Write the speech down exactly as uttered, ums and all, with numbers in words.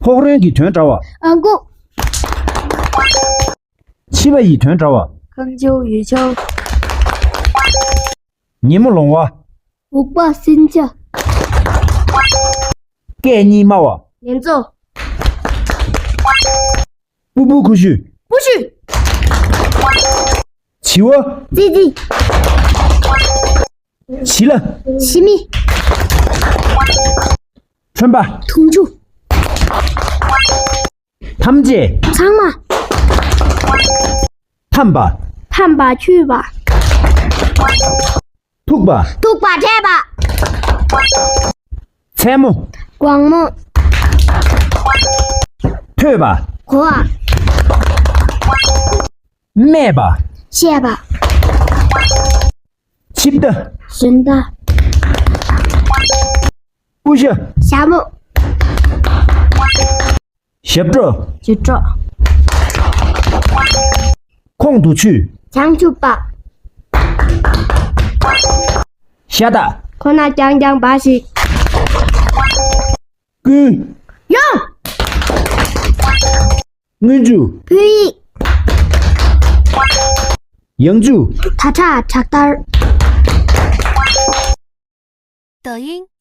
ཕོག་རོན་གྱི་དོན་འདྲ་བ། ཨང་ཀུ། ཕྱི་པ་ཡི་དོན་འདྲ་བ། 康丘、羽丘། ཉིན་མོ་ལོང་བ། 五八新校。 སྐད་གཉིས་སྨྲ་བ། 连坐。 སྤུ་སྤུ་ཁུ་ཤུ། 不许。 བྱི་བ། 鸡鸡。 བྱི་ལ། 西米。 ཁྲོན་པ། 铜柱。 ཐམས་ཅད། 苍蝇。 ཐམས་པ། 探把去吧。 ཐུག་པ། 吐把去吧。 མཚན་མོ། 光目。 ཐོས་པ། 火。 སྨྲས་པ། 谢吧。 ཆིབས་རྟ། 神的。 དབུ་ཞྭ། 小木。 ཞབས་བྲོ། 就这。 ཁོང་དུ་ཆུད། 强就把。 ཤ་སྟག། 可那讲讲把戏。 ཀུན། 用。 དངུལ་ཆུ། 不一。 ཡང་ཆུ། 他他 tractor。 抖音。